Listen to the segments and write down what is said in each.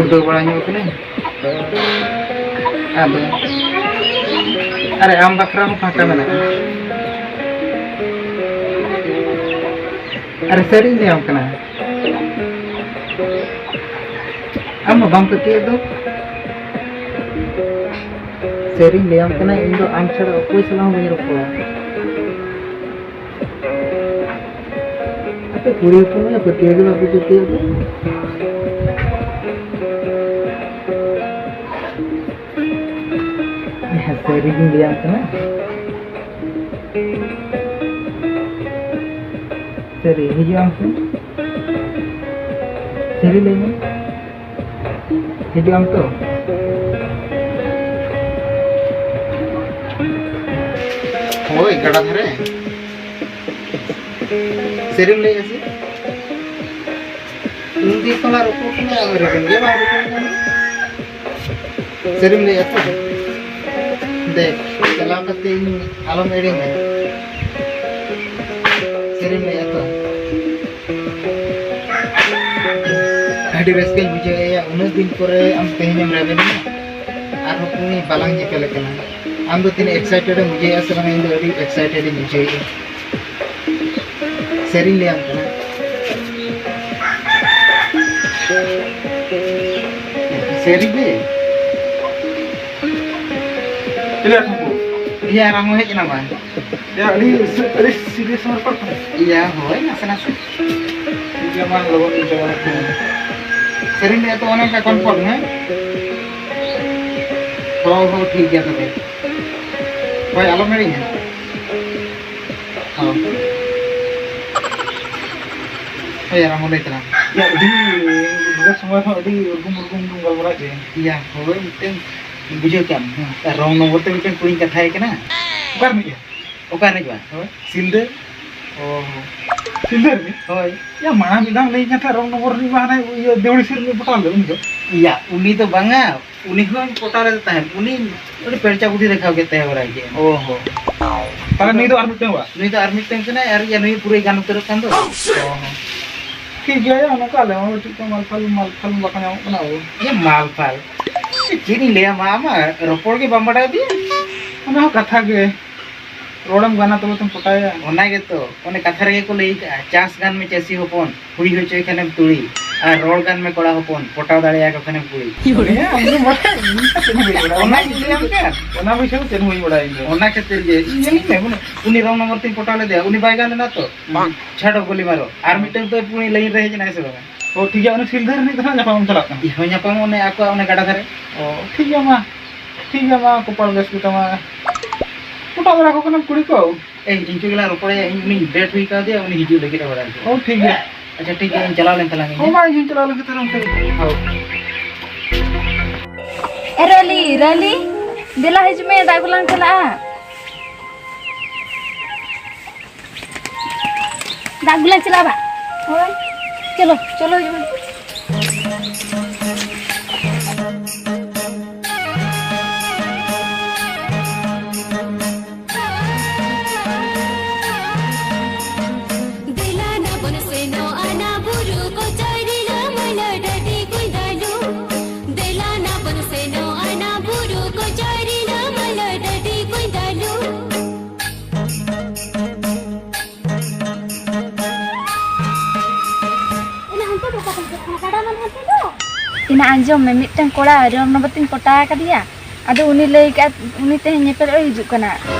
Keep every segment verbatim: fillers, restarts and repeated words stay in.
ᱩᱰᱟᱹᱣ ᱵᱟᱲᱟ ᱧᱚᱜ ᱠᱟᱹᱱᱟᱹᱧ᱾ ᱟᱫᱚ, ᱟᱨᱮ, ᱟᱢ ᱵᱟᱠᱷᱨᱟ ᱦᱚᱸ ᱯᱷᱟᱸᱠᱟ ᱢᱮᱱᱟᱜᱼᱟ᱾ ᱟᱨᱮ, ᱥᱟᱹᱨᱤᱧ ᱞᱟᱹᱭᱟᱢ ᱠᱟᱱᱟ, ᱟᱢ ᱢᱟ ᱵᱟᱢ ᱯᱟᱹᱛᱭᱟᱹᱜ ᱫᱚ᱾ ᱥᱟᱹᱨᱤᱧ ᱞᱟᱹᱭᱟᱢ ᱠᱟᱱᱟ, ᱤᱧ ᱫᱚ ᱟᱢ ᱪᱷᱟᱲᱟ ᱚᱠᱚᱭ ᱥᱟᱞᱟᱜ ᱦᱚᱸ ᱵᱟᱹᱧ ᱨᱚᱯᱚᱲᱟ᱾ ᱟᱯᱮ ᱠᱩᱲᱤ ᱦᱚᱯᱚᱱ ᱢᱟ ᱯᱟᱹᱛᱭᱟᱹᱣ ᱜᱮ ᱵᱟᱯᱮ ᱯᱟᱹᱛᱭᱟᱹᱣ ᱫᱚ᱾ ᱦᱮᱸ, ᱥᱟᱹᱨᱤ ᱜᱤᱧ ᱞᱟᱹᱭᱟᱢ ᱠᱟᱱᱟ᱾ ᱥᱟᱹᱨᱤ, ᱦᱤᱡᱩᱜ ᱟᱢ ᱥᱮ? ᱥᱟᱹᱨᱤ ᱞᱟᱹᱭ ᱢᱮ᱾ ᱦᱤᱡᱩᱜ ᱟᱢ ᱛᱚ? ᱦᱳᱭ, ᱜᱟᱰᱟ ᱫᱷᱟᱨᱮ᱾ ᱥᱟᱹᱨᱤᱢ ᱞᱟᱹᱭᱮᱜᱼᱟ ᱥᱮ? ᱩᱱ ᱫᱤᱱ ᱠᱷᱚᱱᱟᱜ ᱨᱚᱯᱚᱲ ᱠᱟᱱᱟ, ᱟᱢ ᱨᱮᱵᱮᱱ ᱜᱮ ᱵᱟᱝ ᱨᱚᱯᱚᱲ ᱠᱟᱱᱟ᱾ ᱥᱟᱹᱨᱤᱢ ᱞᱟᱹᱭᱮᱜᱼᱟ ᱛᱚ? ᱫᱮ, ᱪᱟᱞᱟᱣ ᱠᱟᱛᱮ ᱤᱧ ᱟᱞᱚᱢ ᱮᱲᱮᱧᱟ᱾ ᱥᱟᱹᱨᱤᱢ ᱞᱟᱹᱭᱮᱜᱼᱟ ᱛᱚ? ᱟᱹᱰᱤ ᱨᱟᱹᱥᱠᱟᱹᱧ ᱵᱩᱡᱷᱟᱹᱣᱮᱜᱼᱟ, ᱩᱱᱟᱹᱜ ᱫᱤᱱ ᱯᱚᱨᱮ ᱟᱢ ᱛᱮᱦᱮᱧᱮᱢ ᱨᱮᱵᱮᱱ ᱮᱱᱟ᱾ ᱟᱨᱦᱚᱸ ᱯᱩᱱᱤ ᱵᱟᱞᱟᱝ ᱧᱮᱯᱮᱞ ᱠᱟᱱᱟ᱾ ᱟᱢ ᱫᱚ ᱛᱤᱱᱟᱹᱜ excited ᱮᱢ ᱵᱩᱡᱷᱟᱹᱣᱮᱜᱼᱟ ᱥᱮ ᱵᱟᱝ, ᱤᱧ ᱫᱚ ᱟᱹᱰᱤ excited ᱤᱧ ᱵᱩᱡᱷᱟᱹᱣᱮᱜᱼᱟ᱾ ᱥᱟᱹᱨᱤᱧ ᱞᱟᱹᱭᱟᱢ ᱠᱟᱱᱟ᱾ ᱥᱟᱹᱨᱤ ᱜᱮ? ᱪᱮᱫ ᱞᱮᱠᱟ ᱠᱷᱚᱵᱚᱨ? ᱤᱭᱟᱹ, ᱟᱨ ᱟᱢ ᱦᱚᱸ ᱦᱮᱡ ᱮᱱᱟ ᱵᱟᱝ? ᱭᱟ, ᱟᱹᱰᱤ, ᱟᱹᱰᱤ serious ᱮᱢ ᱨᱚᱯᱚᱲ ᱠᱟᱱᱟ᱾ ᱤᱭᱟᱹ, ᱦᱳᱭ, ᱱᱟᱥᱮ ᱱᱟᱥᱮ᱾ ᱴᱷᱤᱠ ᱜᱮᱭᱟ, ᱢᱟ, ᱞᱚᱜᱚᱱ ᱜᱮ ᱪᱟᱞᱟᱜ ᱠᱟᱱᱟ᱾ ᱥᱟᱹᱨᱤᱧ ᱞᱟᱹᱭᱟ ᱛᱚ, ᱚᱱᱮ ᱚᱱᱠᱟ confirm, ᱦᱮᱸ? ᱦᱳᱭ, ᱦᱳᱭ, ᱴᱷᱤᱠ ᱜᱮᱭᱟ ᱛᱚᱵᱮ᱾ ᱦᱳᱭ, ᱟᱞᱚᱢ ᱮᱲᱮᱧᱟ᱾ ᱦᱳᱭ᱾ ᱦᱳᱭ, ᱟᱨ ᱟᱢ ᱦᱚᱸ ᱞᱟᱹᱭ ᱛᱟᱞᱟᱝ ᱢᱮ᱾ ᱭᱟ, ᱟᱹᱰᱤ ᱰᱷᱮᱨ ᱥᱚᱢᱚᱭ ᱦᱚᱸ ᱟᱹᱰᱤ ᱩᱨᱜᱩᱢ ᱩᱨᱜᱩᱢ ᱵᱚᱱ ᱜᱟᱞᱢᱟᱨᱟᱜ ᱜᱮᱭᱟ᱾ ᱭᱟ, ᱦᱳᱭ, ᱢᱤᱫᱴᱮᱱ ᱵᱩᱡᱷᱟᱹᱣ ᱠᱮᱜᱼᱟᱢ, ᱦᱮᱸ, wrong number ᱛᱮ ᱢᱤᱫᱴᱮᱱ ᱠᱩᱲᱤᱧ ᱠᱟᱛᱷᱟᱭᱮ ᱠᱟᱱᱟ᱾ ᱚᱠᱟ ᱨᱤᱱᱤᱡ ᱭᱟ? ᱚᱠᱟ ᱨᱤᱱᱤᱡ ᱵᱟ? ᱦᱳᱭ᱾ ᱥᱤᱞᱫᱟᱹ᱾ ᱚ ᱦᱚᱸ᱾ ᱥᱤᱞᱫᱟᱹ ᱨᱤᱱᱤᱡ? ᱦᱳᱭ᱾ ᱭᱟ, ᱢᱟᱲᱟᱝ ᱢᱤᱫ ᱫᱷᱟᱣ ᱞᱟᱹᱭ ᱠᱟᱛᱷᱟ, wrong number ᱨᱤᱱᱤᱡ ᱢᱟ ᱦᱟᱱᱮ ᱤᱭᱟᱹ ᱫᱮᱣᱲᱤ ᱥᱮᱫ ᱨᱤᱱᱤᱡ ᱯᱚᱴᱟᱣ ᱞᱮᱫ ᱩᱱᱤ ᱫᱚ᱾ ᱭᱟ, ᱩᱱᱤ ᱫᱚ ᱵᱟᱝᱟ, ᱩᱱᱤ ᱦᱚᱸ ᱯᱚᱴᱟᱣ ᱞᱮᱫᱮ ᱛᱟᱦᱮᱸᱫ᱾ ᱩᱱᱤ ᱟᱹᱰᱤ ᱯᱮᱲᱪᱟ ᱵᱩᱫᱷᱤ ᱫᱮᱠᱷᱟᱣ ᱜᱮ ᱛᱟᱦᱮᱸ ᱵᱟᱲᱟᱭ ᱜᱮᱭᱟ᱾ ᱚ ᱦᱚᱸ᱾ ᱛᱟᱦᱞᱮ ᱱᱩᱭ ᱫᱚ ᱟᱨ ᱢᱤᱫᱴᱟᱝ ᱵᱟ? ᱱᱩᱭ ᱫᱚ ᱟᱨ ᱢᱤᱫᱴᱟᱝ ᱠᱟᱱᱟᱭ, ᱟᱨ ᱭᱟ, ᱱᱩᱭ ᱯᱩᱨᱟᱹᱭ ᱜᱟᱱ ᱩᱛᱟᱹᱨᱚᱜ ᱠᱟᱱ ᱫᱚ᱾ ᱚ ᱦᱚᱸ᱾ ᱴᱷᱤᱠ ᱜᱮᱭᱟ ᱭᱟ, ᱱᱚᱝᱠᱟ ᱟᱞᱮ ᱦᱚᱸ ᱪᱮᱫ ᱠᱚ ᱢᱟᱞᱯᱷᱟᱞ, ᱢᱟᱞᱯᱷᱟᱞ ᱵᱟᱠᱚ ᱧᱟᱢᱚᱜ ᱠᱟᱱᱟ ᱳ᱾ ᱤᱭᱟᱹ ᱢᱟᱞᱯᱷᱟᱞ? ᱪᱮᱫ ᱤᱧ ᱞᱟᱹᱭᱟ ᱢᱟ, ᱟᱢᱟᱜ ᱨᱚᱯᱚᱲ ᱜᱮ ᱵᱟᱢ ᱵᱟᱰᱟᱭ ᱫᱤᱭᱟ᱾ ᱚᱱᱟ ᱦᱚᱸ ᱠᱟᱛᱷᱟ ᱜᱮ, ᱨᱚᱲᱮᱢ ᱜᱟᱱᱟ ᱛᱚᱵᱮ ᱛᱚᱢ ᱯᱚᱴᱟᱭᱟ᱾ ᱚᱱᱟ ᱜᱮᱛᱚ, ᱚᱱᱮ ᱠᱟᱛᱷᱟ ᱨᱮᱜᱮ ᱠᱚ ᱞᱟᱹᱭ ᱠᱟᱜᱼᱟ, "ᱪᱟᱥ ᱜᱟᱱ ᱢᱮ ᱪᱟᱹᱥᱤ ᱦᱚᱯᱚᱱ, ᱦᱩᱭ ᱦᱚᱪᱚᱭ ᱠᱷᱟᱱᱮᱢ ᱛᱩᱲᱤ, ᱟᱨ ᱨᱚᱲ ᱜᱟᱱ ᱢᱮ ᱠᱚᱲᱟ ᱦᱚᱯᱚᱱ, ᱯᱚᱴᱟᱣ ᱫᱟᱲᱮᱭᱟᱠᱚ ᱠᱷᱟᱱᱮᱢ ᱠᱩᱲᱤ᱾" ᱦᱮᱸ, ᱟᱢ ᱫᱚ ᱵᱟᱰᱟᱭ, ᱤᱧ ᱫᱚ ᱪᱮᱫ ᱦᱚᱸ ᱵᱟᱹᱧ ᱵᱟᱰᱟᱭᱟ᱾ ᱚᱱᱟ ᱜᱮ ᱞᱟᱹᱭᱟᱢ ᱠᱟᱱ᱾ ᱚᱱᱟ ᱵᱤᱥᱚᱭ ᱫᱚ ᱪᱮᱫ ᱦᱚᱸ ᱵᱟᱹᱧ ᱵᱟᱰᱟᱭᱟ ᱤᱧ ᱫᱚ᱾ ᱚᱱᱟ ᱠᱷᱟᱹᱛᱤᱨ ᱜᱮ, ᱤᱧ ᱧᱮᱞᱤᱧ ᱢᱮ, ᱩᱱᱤ, ᱩᱱᱤ ᱨᱚᱝ ᱱᱟᱢᱵᱟᱨ ᱛᱤᱧ ᱯᱚᱴᱟᱣ ᱞᱮᱫᱮᱭᱟ, ᱩᱱᱤ ᱵᱟᱭ ᱜᱟᱱ ᱞᱮᱱᱟ ᱛᱚ᱾ ᱵᱟᱝ᱾ ᱪᱷᱟᱰᱚ ᱜᱩᱞᱤ ᱢᱟᱨᱚ᱾ ᱟᱨ ᱢᱤᱫᱴᱟᱝ ᱫᱚ ᱯᱩᱱᱤ ᱞᱟᱭᱤᱱ ᱨᱮ ᱦᱮᱡ ᱮᱱᱟᱭ ᱥᱮ ᱵᱟᱝ? ᱚ, ᱴᱷᱤᱠ ᱜᱮᱭᱟ, ᱩᱱᱤ ᱥᱤᱞᱫᱟᱹ ᱨᱤᱱᱤᱡ ᱫᱚ ᱦᱟᱸᱜ ᱧᱟᱯᱟᱢ ᱮᱢ ᱪᱟᱞᱟᱜ ᱠᱟᱱᱟ᱾ ᱤᱧ ᱦᱚᱸ ᱧᱟᱯᱟᱢ ᱚᱱᱮ ᱟᱠᱚᱣᱟᱜ ᱚᱱᱮ ᱜᱟᱰᱟ ᱫᱷᱟᱨᱮ᱾ ᱚ, ᱴᱷᱤᱠ ᱜᱮᱭᱟ ᱢᱟ, ᱴᱷᱤᱠ ᱜᱮᱭᱟ ᱢᱟ, ᱠᱚᱯᱟᱞ ᱵᱮᱥ ᱜᱮᱛᱟᱢᱟ᱾ ᱯᱚᱴᱟᱣ ᱵᱟᱲᱟ ᱠᱚ ᱠᱟᱱᱟᱢ ᱠᱩᱲᱤ ᱠᱚ᱾ ᱮᱭ, ᱤᱧ ᱪᱚ ᱜᱮᱞᱟᱝ ᱨᱚᱯᱚᱲᱮᱭᱟ, ᱤᱧ ᱩᱱᱤᱧ ᱰᱮᱴ ᱦᱩᱭ ᱠᱟᱣᱫᱮᱭᱟ, ᱩᱱᱤ ᱦᱤᱡᱩᱜ ᱞᱟᱹᱜᱤᱫ ᱮ ᱵᱟᱲᱟᱭ ᱦᱚᱪᱚ᱾ ᱚ, ᱴᱷᱤᱠ ᱜᱮᱭᱟ᱾ ᱟᱪᱪᱷᱟ, ᱴᱷᱤᱠ ᱜᱮᱭᱟ, ᱤᱧ ᱪᱟᱞᱟᱣ ᱞᱮᱱ ᱛᱟᱞᱟᱝ ᱤᱧ, ᱦᱚᱸ, ᱦᱮᱸ? ᱢᱟ, ᱤᱧ ᱦᱚᱸᱧ ᱪᱟᱞᱟᱣ ᱞᱮᱱ ᱜᱮ ᱛᱟᱞᱟᱝ ᱛᱮ᱾ ᱦᱳᱭ᱾ ᱮ ᱨᱟᱹᱞᱤ, ᱨᱟᱹᱞᱤ, ᱫᱮᱞᱟ ᱦᱤᱡᱩᱜ ᱢᱮ, ᱫᱟᱜ ᱟᱹᱜᱩ ᱞᱟᱝ ᱪᱟᱞᱟᱜᱼᱟ᱾ ᱫᱟᱜ ᱟᱹᱜᱩ ᱞᱟᱝ ᱪᱟᱞᱟᱜᱼᱟ ᱵᱟ? ᱦᱳᱭ᱾ ᱪᱚᱞᱚ, ᱪᱚᱞᱚ ᱦᱤᱡᱩᱜ ᱢᱮ᱾ ᱫᱮᱞᱟ ᱱᱟ ᱵᱚᱱ ᱥᱮᱱᱚᱜᱼᱟ ᱱᱟ ᱵᱩᱨᱩ ᱠᱚᱪᱟ ᱨᱤᱞᱟᱹᱢᱟᱞᱟ ᱰᱟᱹᱰᱤ ᱠᱩᱸᱭᱰᱟᱸᱰᱩ᱾ ᱫᱮᱞᱟ ᱱᱟ ᱵᱚᱱ ᱥᱮᱱᱚᱜᱼᱟ ᱱᱟ ᱵᱩᱨᱩ ᱠᱚᱪᱟ ᱨᱤᱞᱟᱹᱢᱟᱞᱟ ᱰᱟᱹᱰᱤ ᱠᱩᱸᱭᱰᱟᱸᱰᱩ᱾ ᱮᱱᱟ ᱦᱟᱱᱛᱮ ᱫᱚ ᱚᱠᱟ ᱛᱮᱢ ᱪᱟᱞᱟᱜ ᱠᱟᱱᱟ? ᱜᱟᱰᱟ ᱢᱟᱱᱮ ᱦᱟᱱᱛᱮ ᱫᱚ? ᱮᱱᱟ ᱟᱸᱡᱚᱢ ᱢᱮ, ᱢᱤᱫᱴᱟᱝ ᱠᱚᱲᱟ ᱨᱚᱝ ᱱᱚᱵᱚᱛᱤᱧ ᱯᱚᱴᱟᱣ ᱟᱠᱟᱫᱮᱭᱟ᱾ ᱟᱫᱚ ᱩᱱᱤ ᱞᱟᱹᱭ ᱠᱟᱜᱼᱟ, ᱩᱱᱤ ᱛᱮᱦᱮᱧ ᱧᱮᱯᱮᱞᱚᱜ ᱮ ᱦᱤᱡᱩᱜ ᱠᱟᱱᱟ᱾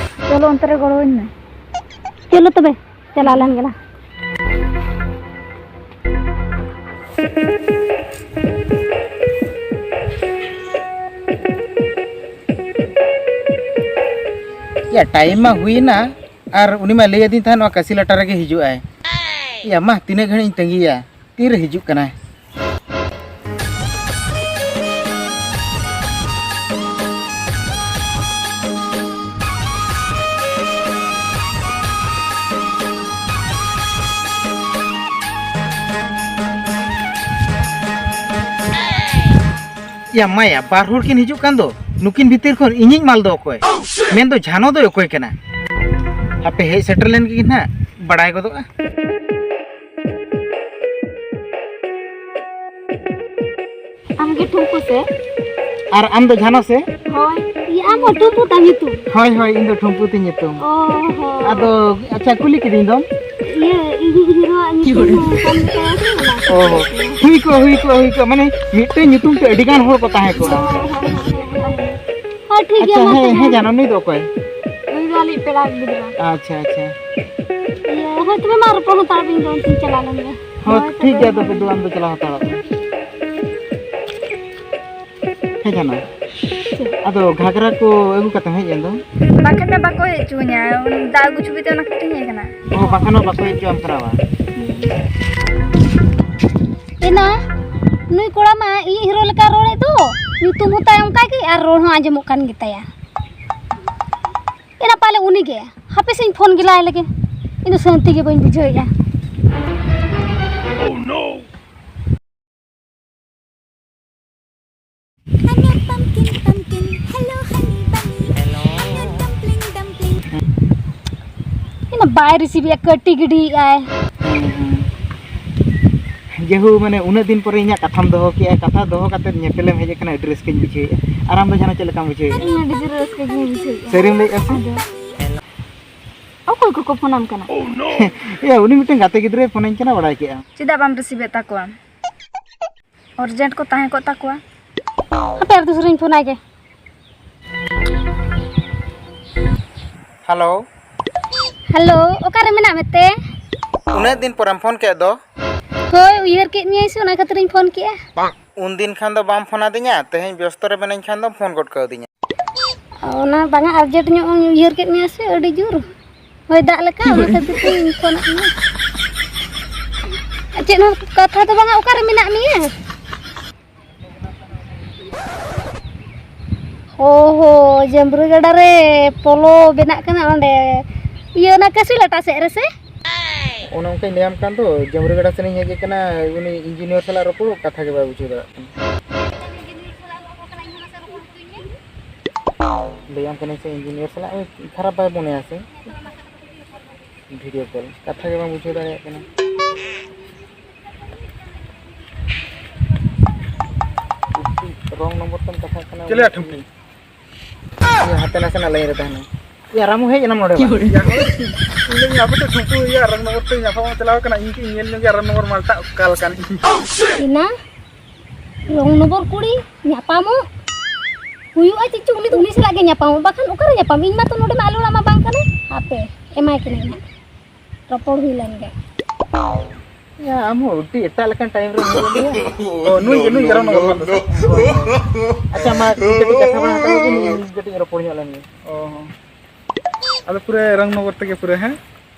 ᱪᱚᱞᱚ ᱚᱱᱛᱮ ᱨᱮ ᱜᱚᱲᱚᱣᱟᱹᱧ ᱢᱮ᱾ ᱪᱚᱞᱚ ᱛᱚᱵᱮ, ᱪᱟᱞᱟᱣ ᱞᱮᱱ ᱜᱮᱞᱟᱝ᱾ ᱭᱟ, ᱴᱟᱭᱤᱢ ᱢᱟ ᱦᱩᱭᱮᱱᱟ, ᱟᱨ ᱩᱱᱤ ᱢᱟ ᱞᱟᱹᱭ ᱟᱹᱫᱤᱧ ᱛᱟᱦᱮᱸᱫ ᱱᱚᱣᱟ ᱠᱟᱹᱥᱤ ᱞᱟᱴᱟ ᱨᱮᱜᱮ ᱦᱤᱡᱩᱜ ᱟᱭ᱾ ᱭᱟ ᱢᱟ, ᱛᱤᱱᱟᱹᱜ ᱜᱷᱟᱹᱲᱤᱡ ᱤᱧ ᱛᱟᱺᱜᱤᱭᱟ, ᱛᱤᱨᱮ ᱦᱤᱡᱩᱜ ᱠᱟᱱᱟᱭ? ᱭᱟ ᱢᱟᱭᱟ, ᱵᱟᱨ ᱦᱚᱲ ᱠᱤᱱ ᱦᱤᱡᱩᱜ ᱠᱟᱱ ᱫᱚ, ᱱᱩᱠᱤᱱ ᱵᱷᱤᱛᱤᱨ ᱠᱷᱚᱱ ᱤᱧᱤᱡ ᱢᱟᱞ ᱫᱚ ᱚᱠᱚᱭ? ᱢᱮᱱᱫᱚ ᱡᱷᱟᱱᱚ ᱫᱚᱭ ᱚᱠᱚᱭ ᱠᱟᱱᱟ? ᱦᱟᱯᱮ, ᱦᱮᱡ ᱥᱮᱴᱮᱨ ᱞᱮᱱ ᱜᱮᱠᱤᱱ ᱱᱟᱦᱟᱜ, ᱵᱟᱲᱟᱭ ᱜᱚᱫᱚᱜᱼᱟ᱾ ᱴᱷᱩᱢᱯᱩ ᱥᱮ? ᱟᱨ ᱟᱢ ᱫᱚ ᱡᱷᱟᱱᱚ ᱥᱮ? ᱦᱳᱭ᱾ ᱤᱭᱟᱹ, ᱟᱢ ᱦᱚᱸ ᱴᱷᱩᱢᱯᱩ ᱛᱟᱢ ᱧᱩᱛᱩᱢ? ᱦᱳᱭ, ᱦᱳᱭ, ᱤᱧ ᱫᱚ ᱴᱷᱩᱢᱯᱩ ᱛᱤᱧ ᱧᱩᱛᱩᱢ᱾ ᱚ ᱦᱚᱸ᱾ ᱟᱫᱚ, ᱟᱪᱪᱷᱟ, ᱠᱩᱞᱤ ᱠᱤᱫᱤᱧ ᱫᱚᱢ? ᱤᱭᱟᱹ, ᱤᱧᱤᱡ ᱦᱤᱨᱳᱣᱟᱜ ᱧᱩᱛᱩᱢ ᱦᱚᱸ ᱚᱱᱠᱟᱱ ᱜᱮ ᱛᱟᱭᱟ ᱥᱮ ᱚᱱᱟ? ᱚ ᱦᱚᱸ᱾ ᱦᱩᱭ ᱠᱚᱜᱼᱟ, ᱦᱩᱭ ᱠᱚᱜᱼᱟ, ᱦᱩᱭ ᱠᱚᱜᱼᱟ᱾ ᱢᱟᱱᱮ, ᱢᱤᱫᱴᱮᱱ ᱧᱩᱛᱩᱢ ᱛᱮ ᱟᱹᱰᱤ ᱜᱟᱱ ᱦᱚᱲ ᱠᱚ ᱛᱟᱦᱮᱸ ᱠᱚᱜᱼᱟ᱾ ᱦᱳᱭ, ᱦᱳᱭ, ᱦᱳᱭ, ᱦᱳᱭ᱾ ᱦᱳᱭ, ᱴᱷᱤᱠ ᱜᱮᱭᱟ, ᱟᱪᱪᱷᱟ, ᱢᱟ ᱦᱮᱸ, ᱛᱚᱵᱮ᱾ ᱦᱮᱸ, ᱡᱟᱱᱚ, ᱱᱩᱭ ᱫᱚ ᱚᱠᱚᱭ? ᱱᱩᱭ ᱫᱚ ᱟᱞᱮᱭᱤᱡ ᱯᱮᱲᱟ ᱜᱤᱫᱽᱨᱟᱹ᱾ ᱟᱪᱪᱷᱟ, ᱟᱪᱪᱷᱟ᱾ ᱤᱭᱟᱹ, ᱦᱳᱭ, ᱛᱚᱵᱮ ᱢᱟ ᱨᱚᱯᱚᱲ ᱦᱟᱛᱟᱲ ᱵᱤᱱ, ᱫᱚ ᱚᱱᱛᱮᱧ ᱪᱟᱞᱟᱣ ᱞᱮᱱ ᱜᱮ᱾ ᱦᱳᱭ, ᱦᱳᱭ, ᱴᱷᱤᱠ ᱛᱚᱵᱮ᱾ ᱜᱮᱭᱟ, ᱛᱚᱵᱮ ᱫᱩ, ᱟᱢ ᱫᱚ ᱪᱟᱞᱟᱣ ᱦᱟᱛᱟᱲᱚᱜ ᱢᱮ᱾ ᱦᱮᱸ, ᱡᱟᱱᱚ᱾ ᱟᱫᱚ ᱜᱷᱟᱜᱽᱨᱟ ᱠᱚ ᱟᱹᱜᱩ ᱠᱟᱛᱮᱢ ᱦᱮᱡ ᱮᱱ ᱫᱚ? ᱵᱟᱠᱷᱟᱱ ᱫᱚ ᱵᱟᱠᱚ ᱦᱮᱡ ᱦᱚᱪᱚᱣᱟᱹᱧᱟ, ᱫᱟᱜ ᱟᱹᱜᱩ ᱪᱷᱩᱵᱤ ᱛᱮ ᱚᱱᱟ ᱠᱷᱟᱹᱛᱤᱨ ᱛᱤᱧ ᱦᱮᱡ ᱟᱠᱟᱱᱟ᱾ ᱚ, ᱵᱟᱠᱷᱟᱱ ᱦᱚᱸ ᱵᱟᱠᱚ ᱦᱮᱡ ᱦᱚᱪᱚᱣᱟᱢ ᱠᱟᱱᱟ ᱵᱟᱝ? ᱮᱱᱟ, ᱱᱩᱭ ᱠᱚᱲᱟ ᱢᱟ ᱤᱧᱤᱡ ᱦᱤᱨᱳ ᱞᱮᱠᱟ ᱨᱚᱲᱮᱫ ᱫᱚ, ᱧᱩᱛᱩᱢ ᱦᱚᱸ ᱛᱟᱭ ᱚᱱᱠᱟ ᱜᱮ ᱟᱨ ᱨᱚᱲ ᱦᱚᱸ ᱟᱸᱡᱚᱢᱚᱜ ᱠᱟᱱ ᱜᱮᱛᱟᱭᱟ᱾ ᱮᱱᱟ ᱯᱟᱞᱮ ᱩᱱᱤ ᱜᱮ, ᱦᱟᱯᱮ ᱥᱮᱧ ᱯᱷᱳᱱ ᱜᱮᱞᱟᱭ ᱞᱮᱜᱮ, ᱤᱧ ᱫᱚ ᱥᱟᱹᱱᱛᱤ ᱜᱮ ᱵᱟᱹᱧ ᱵᱩᱡᱷᱟᱹᱣᱮᱫᱼᱟ᱾ Honey pumpkin pumpkin, hello honey bunny, hello. I'm your dumpling dumpling. ᱤᱧ ᱢᱟ ᱵᱟᱭ ᱨᱤᱥᱤᱵᱷ ᱮᱫᱼᱟ, ᱠᱟᱹᱴᱤ ᱜᱤᱰᱤᱭᱮᱫᱼᱟᱭ᱾ ᱦᱩᱸ, ᱦᱩᱸ᱾ ᱡᱮᱦᱩ, ᱢᱟᱱᱮ, ᱩᱱᱟᱹᱜ ᱫᱤᱱ ᱯᱚᱨᱮ ᱤᱧᱟᱹᱜ ᱠᱟᱛᱷᱟᱢ ᱫᱚᱦᱚ ᱠᱮᱜᱼᱟ, ᱠᱟᱛᱷᱟ ᱫᱚᱦᱚ ᱠᱟᱛᱮ ᱧᱮᱯᱮᱞᱮᱢ ᱦᱮᱡ ᱟᱠᱟᱱᱟ, ᱟᱹᱰᱤ ᱨᱟᱹᱥᱠᱟᱹᱧ ᱵᱩᱡᱷᱟᱹᱣᱮᱫᱼᱟ᱾ ᱟᱨ ᱟᱢ ᱫᱚ ᱡᱟᱦᱟᱱᱟᱜ ᱪᱮᱫ ᱞᱮᱠᱟᱢ ᱵᱩᱡᱷᱟᱹᱣᱮᱫᱼᱟ? ᱤᱧ ᱟᱹᱰᱤ ᱡᱳᱨ ᱨᱟᱹᱥᱠᱟᱹ ᱜᱤᱧ ᱵᱩᱡᱷᱟᱹᱣᱮᱫᱼᱟ᱾ ᱥᱟᱹᱨᱤᱢ ᱞᱟᱹᱭᱮᱫᱼᱟ ᱥᱮ? ᱟᱫᱚ ᱚᱠᱚᱭ ᱠᱚᱠᱚ ᱯᱷᱳᱱᱟᱢ ᱠᱟᱱᱟ? ᱮᱭᱟ, ᱩᱱᱤ ᱢᱤᱫᱴᱮᱱ ᱜᱟᱛᱮ ᱜᱤᱫᱽᱨᱟᱹᱭ ᱯᱷᱳᱱᱟᱹᱧ ᱠᱟᱱᱟ, ᱵᱟᱲᱟᱭ ᱠᱮᱜᱼᱟᱢ᱾ ᱪᱮᱫᱟᱜ ᱵᱟᱢ ᱨᱤᱥᱤᱵᱷ ᱮᱫ ᱛᱟᱠᱚᱣᱟ? ᱟᱨᱡᱮᱱᱴ ᱠᱚ ᱛᱟᱦᱮᱸ ᱠᱚᱜ ᱛᱟᱠᱚᱣᱟ᱾ ᱦᱟᱯᱮ, ᱟᱨ ᱫᱩᱥᱨᱟᱧ ᱯᱷᱳᱱᱟᱭ ᱜᱮ᱾ ᱦᱮᱞᱳ᱾ ᱦᱮᱞᱳ, ᱚᱠᱟᱨᱮ ᱢᱮᱱᱟᱜ ᱢᱮᱛᱮ? ᱩᱱᱟᱹᱜ ᱫᱤᱱ ᱯᱚᱨᱮᱢ ᱯᱷᱳᱱ ᱠᱮᱫ ᱫᱚ? ᱦᱳᱭ, ᱩᱭᱦᱟᱹᱨ ᱠᱮᱫ ᱢᱮᱭᱟᱭ ᱥᱮ, ᱚᱱᱟ ᱠᱷᱟᱹᱛᱤᱨᱤᱧ ᱯᱷᱳᱱ ᱠᱮᱫᱼᱟ᱾ ᱩᱱᱫᱤᱱ ᱠᱷᱟᱱ ᱫᱚ ᱵᱟᱢ ᱯᱷᱳᱱ ᱟᱹᱫᱤᱧᱟ, ᱛᱮᱦᱮᱧ ᱵᱮᱥᱛᱚ ᱨᱮ ᱢᱮᱱᱟᱹᱧ ᱠᱷᱟᱱ ᱫᱚᱢ ᱯᱷᱳᱱ ᱜᱚᱫ ᱠᱟᱹᱣᱫᱤᱧᱟ᱾ ᱚᱱᱟ ᱵᱟᱝᱟ, ᱟᱨᱡᱮᱱᱴ ᱧᱚᱜ ᱤᱧ ᱩᱭᱦᱟᱹᱨ ᱠᱮᱫ ᱢᱮᱭᱟ ᱥᱮ, ᱟᱹᱰᱤ ᱡᱳᱨ᱾ ᱦᱳᱭ ᱫᱟᱜ ᱞᱮᱠᱟ, ᱚᱱᱟ ᱠᱷᱟᱹᱛᱤᱨ ᱛᱤᱧ ᱯᱷᱳᱱᱟᱫ ᱢᱮᱭᱟ᱾ ᱪᱮᱫ ᱦᱚᱸ ᱠᱟᱛᱷᱟ ᱫᱚ ᱵᱟᱝᱟ, ᱚᱠᱟᱨᱮ ᱢᱮᱱᱟᱜ ᱢᱮᱭᱟ? ᱚ ᱦᱚ, ᱡᱟᱹᱢᱵᱽᱨᱟᱹ ᱜᱟᱰᱟ ᱨᱮ ᱯᱚᱞᱚ ᱵᱮᱱᱟᱜ ᱠᱟᱱᱟ ᱚᱸᱰᱮ, ᱤᱭᱟᱹ, ᱚᱱᱟ ᱠᱟᱹᱥᱤ ᱞᱟᱴᱟ ᱥᱮᱫ ᱨᱮᱥᱮ? ᱚᱱᱮ ᱚᱱᱠᱟᱧ ᱞᱟᱹᱭᱟᱢ ᱠᱟᱱ ᱫᱚ, ᱡᱟᱹᱢᱵᱽᱨᱟᱹ ᱜᱟᱰᱟ ᱥᱮᱱ ᱤᱧ ᱦᱮᱡ ᱟᱠᱟᱱᱟ, ᱩᱱᱤ ᱤᱧᱡᱤᱱᱤᱭᱟᱨ ᱥᱟᱞᱟᱜ ᱨᱚᱯᱚᱲ, ᱠᱟᱛᱷᱟ ᱜᱮ ᱵᱟᱭ ᱵᱩᱡᱷᱟᱹᱣ ᱫᱟᱲᱮᱭᱟᱜ ᱠᱟᱱᱟ᱾ ᱞᱟᱹᱭᱟᱢ ᱠᱟᱹᱱᱟᱹᱧ ᱥᱮ, ᱤᱧᱡᱤᱱᱤᱭᱟᱨ ᱥᱟᱞᱟᱜ ᱩᱱᱤ ᱠᱷᱟᱨᱟᱯ ᱵᱟᱭ ᱢᱚᱱᱮᱭᱟ ᱥᱮ? ᱵᱷᱤᱰᱤᱭᱳ ᱠᱚᱞ, ᱠᱟᱛᱷᱟ ᱜᱮ ᱵᱟᱝ ᱵᱩᱡᱷᱟᱹᱣ ᱫᱟᱲᱮᱭᱟᱜ ᱠᱟᱱᱟ᱾ ᱨᱚᱝ ᱱᱚᱢᱵᱚᱨ ᱛᱮᱢ ᱠᱟᱛᱷᱟᱜ ᱠᱟᱱᱟ᱾ ᱪᱮᱞᱮ ᱟᱴᱷᱮᱢ ᱴᱷᱮᱱ? ᱤᱭᱟᱹ, ᱦᱟᱛᱮ ᱱᱟᱥᱮᱱᱟᱜ ᱞᱟᱭᱤᱱ ᱨᱮ ᱛᱟᱦᱮᱱᱟ᱾ ᱭᱟ, ᱨᱟᱢᱩ ᱦᱮᱡ ᱮᱱᱟᱢ ᱱᱚᱰᱮ ᱵᱟᱝ? ᱤᱧ ᱞᱟᱹᱭ ᱟᱯᱮ ᱴᱷᱮᱱ ᱴᱷᱩᱠᱩ ᱤᱭᱟᱹ ᱨᱚᱝ ᱱᱚᱢᱵᱚᱨ ᱛᱮ ᱧᱟᱯᱟᱢ ᱪᱟᱞᱟᱣ ᱠᱟᱱᱟ, ᱤᱧ ᱜᱮ ᱤᱧ ᱧᱮᱞ ᱧᱚᱜ ᱜᱮᱭᱟ ᱨᱚᱝ ᱱᱚᱢᱵᱚᱨ ᱢᱟᱞᱴᱟᱜ ᱚᱠᱟ ᱞᱮᱠᱟᱱ᱾ ᱤᱱᱟ ᱨᱚᱝ ᱱᱚᱢᱵᱚᱨ ᱠᱩᱲᱤ ᱧᱟᱯᱟᱢᱚᱜ ᱦᱩᱭᱩᱜᱼᱟ ᱪᱮᱫ ᱪᱚ, ᱩᱱᱤ ᱫᱚ ᱩᱱᱤ ᱥᱟᱞᱟᱜ ᱜᱮ ᱧᱟᱯᱟᱢᱚᱜ, ᱵᱟᱠᱷᱟᱱ ᱚᱠᱟᱨᱮ ᱧᱟᱯᱟᱢ? ᱤᱧ ᱢᱟ ᱛᱚ ᱱᱚᱰᱮ ᱢᱟ ᱟᱞᱮ ᱚᱲᱟᱜ ᱢᱟ ᱵᱟᱝ ᱠᱟᱱᱟ᱾ ᱦᱟᱯᱮ, ᱮᱢᱟᱭ ᱠᱟᱹᱱᱟᱹᱧ ᱦᱟᱸᱜ, ᱨᱚᱯᱚᱲ ᱦᱩᱭ ᱞᱮᱱ ᱜᱮ᱾ ᱭᱟ, ᱟᱢ ᱦᱚᱸ ᱟᱹᱰᱤ ᱮᱴᱟᱜ ᱞᱮᱠᱟᱱ ᱴᱟᱭᱤᱢ ᱨᱮ ᱦᱮᱡ ᱮᱱ ᱜᱮᱭᱟ᱾ ᱚ, ᱱᱩᱭ ᱜᱮ, ᱱᱩᱭ ᱜᱮ ᱨᱚᱝ ᱱᱚᱢᱵᱚᱨ ᱢᱟᱞᱴᱟ᱾ ᱟᱪᱪᱷᱟ, ᱢᱟ ᱠᱟᱹᱴᱤᱡ ᱠᱟᱛᱷᱟ ᱵᱟᱲᱟ ᱦᱟᱛᱟᱲ ᱞᱮᱜᱮ, ᱱᱩᱭ ᱠᱟᱹᱴᱤᱡ ᱨᱚᱯᱚᱲ ᱧᱚᱜ ᱞᱮᱱ ᱜᱮ᱾ ᱚ, ᱟᱫᱚ ᱯᱩᱨᱟᱹ ᱨᱚᱝ ᱱᱚᱢᱵᱚᱨ ᱛᱮᱜᱮ ᱯᱩᱨᱟᱹ, ᱦᱮᱸ?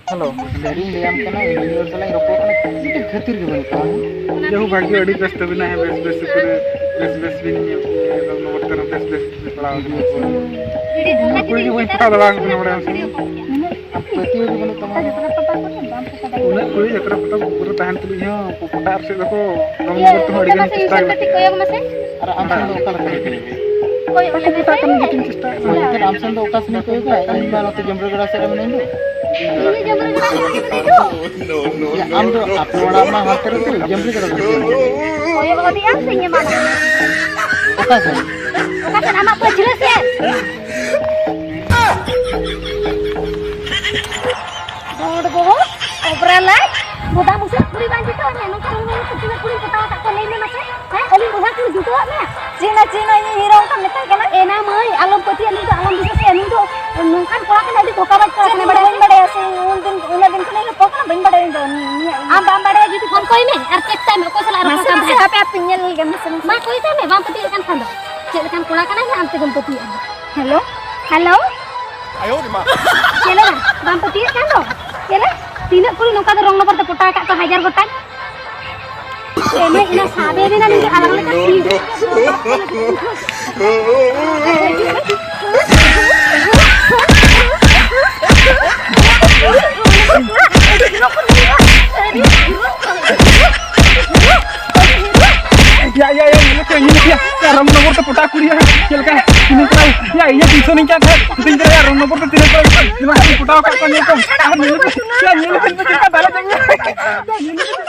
ᱦᱮᱞᱳ, ᱰᱮᱨᱤᱧ ᱞᱟᱹᱭᱟᱢ ᱠᱟᱱᱟ, ᱤᱧ ᱦᱚᱲ ᱥᱟᱞᱟᱜ ᱤᱧ ᱨᱚᱯᱚᱲ ᱠᱟᱱᱟ, ᱢᱤᱫᱴᱮᱱ ᱠᱷᱟᱹᱛᱤᱨ ᱜᱮ ᱵᱟᱹᱱᱩᱜ ᱛᱟᱢᱟ᱾ ᱡᱟᱭᱦᱳᱠ, ᱵᱷᱟᱜᱮ, ᱟᱹᱰᱤ ᱵᱮᱥ ᱛᱟᱹᱵᱤᱱᱟ, ᱦᱮᱸ, ᱵᱮᱥ ᱵᱮᱥ ᱠᱚᱨᱮ, ᱵᱮᱥ ᱵᱮᱥ ᱵᱤᱱ ᱤᱭᱟᱹ, ᱤᱭᱟᱹ, ᱨᱚᱝ ᱱᱚᱢᱵᱚᱨ ᱛᱮ ᱵᱮᱥ ᱵᱮᱥ ᱵᱤᱱ ᱯᱟᱲᱦᱟᱣ ᱠᱟᱱᱟ᱾ ᱩᱱᱟᱹᱜ ᱠᱩᱲᱤ ᱜᱮ ᱵᱟᱹᱧ ᱯᱚᱴᱟᱣ ᱫᱟᱲᱮ ᱟᱠᱚ ᱠᱟᱱᱟ, ᱵᱟᱲᱟᱭᱟᱢ ᱥᱮ? ᱟᱢ ᱯᱟᱹᱛᱭᱟᱹᱣ ᱜᱮ ᱵᱟᱹᱱᱩᱜ ᱛᱟᱢᱟ᱾ ᱩᱱᱟᱹᱜ ᱠᱩᱲᱤ ᱡᱚᱛᱚ ᱯᱚᱴᱟᱣ ᱯᱩᱨᱟᱹ ᱛᱟᱦᱮᱱ ᱛᱩᱞᱩᱡ ᱦᱚᱸ ᱯᱚᱴᱟᱜ ᱥᱮᱫ ᱫᱚᱠᱚ ᱨᱚᱝ ᱤᱭᱟᱹ, ᱱᱚᱢᱵᱚᱨ ᱛᱮᱦᱚᱸ ᱟᱹᱰᱤ ᱜᱟᱱ ᱤᱧ ᱥᱮᱫ ᱪᱮᱥᱴᱟ ᱠᱟᱹᱴᱤᱡ ᱠᱚᱭᱚᱜ ᱢᱮᱥᱮ᱾ ᱟᱨ ᱟᱢ ᱥᱮᱱ ᱫᱚ ᱚᱠᱟ ᱞᱮᱠᱟ ᱨᱮ ᱠᱚᱭᱚᱜ ᱢᱮ ᱥᱮ᱾ ᱟᱢ ᱥᱮᱱ ᱫᱚ ᱚᱠᱟ ᱥᱮᱱ ᱤᱧ ᱠᱚᱭᱚᱜᱟ? ᱤᱧ ᱢᱟ ᱱᱚᱛᱮ ᱡᱚᱢᱨᱟᱹ ᱜᱟᱰᱟ ᱥᱮᱫ ᱨᱮ ᱢᱮᱱᱟᱹᱧ ᱫᱚ᱾ ᱤᱧ ᱦᱚᱸ ᱡᱚᱢᱨᱟᱹ ᱜᱟᱰᱟ ᱥᱮᱫ ᱨᱮᱜᱮ ᱢᱮᱱᱟᱹᱧ ᱫᱚ᱾ ᱭᱟ, ᱟᱢ ᱫᱚ ᱟᱯᱮ ᱚᱲᱟᱜ ᱢᱟ ᱦᱟᱱᱛᱮ ᱨᱮ ᱛᱚ, ᱡᱚᱢᱨᱟᱹ ᱜᱟᱰᱟ ᱨᱮ᱾ ᱠᱚᱭᱚᱜ ᱟᱹᱫᱤᱧᱟᱢ ᱥᱮ ᱤᱧ ᱮᱢᱟᱢᱟ? ᱚᱠᱟ ᱥᱮᱱ? ᱚᱠᱟ ᱥᱮᱱ? ᱟᱢᱟᱜ ᱯᱟᱹᱪᱷᱞᱟᱹ ᱥᱮᱫ᱾ ᱰᱚᱸᱰ ᱜᱚᱦᱚ, ᱚᱵᱨᱟ ᱞᱟᱡ, ᱵᱚᱫᱟ ᱵᱩᱥᱟᱹᱜ ᱠᱩᱲᱤ ᱵᱟᱝ ᱡᱩᱛᱩᱜᱼᱟ ᱢᱮ᱾ ᱱᱚᱝᱠᱟ ᱱᱚᱝᱠᱟ ᱛᱤᱱᱟᱹᱜ ᱠᱩᱲᱤᱧ ᱯᱚᱴᱟᱣ ᱟᱠᱟᱫ ᱠᱚᱣᱟ ᱞᱟᱹᱭ ᱢᱮ ᱢᱟᱥᱮ᱾ ᱦᱮᱸ, ᱟᱹᱞᱤᱧ ᱵᱚᱫᱟ ᱠᱩᱲᱤ ᱡᱩᱛᱩᱜᱼᱟ ᱢᱮ? ᱪᱮᱫ ᱱᱟ, ᱪᱮᱫ ᱱᱟ, ᱤᱧ ᱦᱤᱨᱳ ᱚᱱᱠᱟᱢ ᱢᱮᱛᱟᱭ ᱠᱟᱱᱟ? ᱮ ᱱᱟ ᱢᱟᱹᱭ, ᱟᱞᱚᱢ ᱯᱟᱹᱛᱭᱟᱹᱜᱼᱟ, ᱱᱩᱭ ᱫᱚ ᱟᱞᱚᱢ ᱵᱤᱥᱣᱟᱥᱮᱭᱟ, ᱱᱩᱭ ᱫᱚ ᱱᱚᱝᱠᱟᱱ ᱠᱚᱲᱟ ᱠᱟᱱᱟᱭ, ᱟᱹᱰᱤ ᱫᱷᱳᱠᱟᱵᱟᱡᱽ ᱠᱚᱲᱟ ᱠᱟᱱᱟᱭ, ᱵᱟᱲᱟᱭᱟᱢ? ᱵᱟᱹᱧ ᱵᱟᱲᱟᱭᱟ ᱥᱮ, ᱩᱱᱫᱤᱱ, ᱩᱱᱟᱹᱜ ᱫᱤᱱ ᱠᱷᱚᱱᱟᱜ ᱤᱧ ᱨᱚᱯᱚᱲ ᱠᱟᱱᱟ, ᱵᱟᱹᱧ ᱵᱟᱲᱟᱭᱟ ᱤᱧ ᱫᱚ᱾ ᱟᱢ ᱵᱟᱢ ᱵᱟᱲᱟᱭᱟ ᱡᱩᱫᱤ ᱯᱷᱳᱱ ᱠᱚᱭ ᱢᱮ ᱟᱨ ᱪᱮᱠ ᱛᱟᱭ ᱢᱮ ᱚᱠᱚᱭ ᱥᱟᱞᱟᱜ ᱨᱚᱯᱚᱲ ᱢᱟᱥᱮ, ᱠᱟᱱ ᱢᱟᱥᱮ, ᱛᱟᱦᱮᱸᱫ᱾ ᱦᱟᱯᱮ, ᱦᱟᱯᱮ, ᱧᱮᱞ ᱞᱮᱜᱮ ᱢᱟᱥᱮ, ᱢᱟᱥᱮ᱾ ᱢᱟ ᱠᱚᱭ ᱛᱟᱭ ᱢᱮ, ᱵᱟᱢ ᱯᱟᱹᱛᱭᱟᱹᱜ ᱠᱟᱱ ᱠᱷᱟᱱ ᱫᱚ ᱪᱮᱫ ᱞᱮᱠᱟᱱ ᱠᱚᱲᱟ ᱠᱟᱱᱟᱭ ᱱᱟᱦᱟᱜ ᱟᱢ ᱛᱮᱜᱮᱢ ᱯᱟᱹᱛᱭᱟᱹᱜᱼᱟ᱾ Hello, hello. ᱟᱭᱳ ᱨᱮ ᱢᱟ᱾ ᱪᱮᱞᱮ ᱵᱟᱝ? ᱵᱟᱢ ᱯᱟᱹᱛᱭᱟᱹᱜ ᱠᱟᱱ ᱫᱚ? ᱪᱮᱞᱮ? ᱛᱤᱱᱟᱹᱜ ᱠᱩᱲᱤ ᱱᱚᱝᱠᱟ ᱫᱚ ᱨᱚᱝ ᱱᱚᱢᱵᱚᱨ ᱛᱮ ᱯᱚᱴᱟᱣ ᱟᱠᱟᱫ ᱠᱚᱣᱟ ᱦᱟᱡᱟᱨ ᱜᱚᱴᱟᱝ? ᱮ ᱢᱟᱹᱭ, ᱚᱱᱟ ᱥᱟᱵᱮ ᱢᱮᱱᱟ ᱱᱤᱝᱠᱟᱹ ᱟᱞᱟᱝ ᱞᱮᱠᱟ ᱛᱤ᱾ ᱭᱟ, ᱭᱟ, ᱭᱟ, ᱧᱮᱞ ᱯᱮ, ᱧᱮᱞ ᱯᱮ, ᱭᱟ, ᱨᱚᱝ ᱱᱚᱢᱵᱚᱨ ᱛᱮ ᱯᱚᱴᱟ ᱠᱩᱲᱤ, ᱭᱟ, ᱪᱮᱫ ᱞᱮᱠᱟ? ᱛᱤᱱᱟᱹᱜ ᱠᱟᱱᱟ? ᱭᱟ, ᱤᱧ ᱴᱤᱭᱩᱥᱚᱱᱤᱧ ᱠᱟᱱ ᱛᱟᱦᱮᱸᱫ, ᱢᱤᱛᱟᱹᱧ ᱠᱟᱱᱟ, ᱭᱟ, ᱨᱚᱝ ᱱᱚᱢᱵᱚᱨ ᱛᱮ ᱛᱤᱱᱟᱹᱜ ᱠᱟᱱᱟ? ᱧᱮᱞ ᱯᱮ, ᱯᱚᱴᱟᱣ ᱠᱟᱜ ᱠᱚᱣᱟ, ᱧᱮᱞ ᱯᱮ᱾ ᱟᱨ ᱧᱮᱞ ᱯᱮ, ᱭᱟ, ᱧᱮᱞ ᱯᱮ, ᱪᱮᱫ ᱞᱮᱠᱟ ᱫᱟᱞᱮ ᱡᱟᱝ, ᱭᱟ, ᱧᱮᱞ ᱯᱮ᱾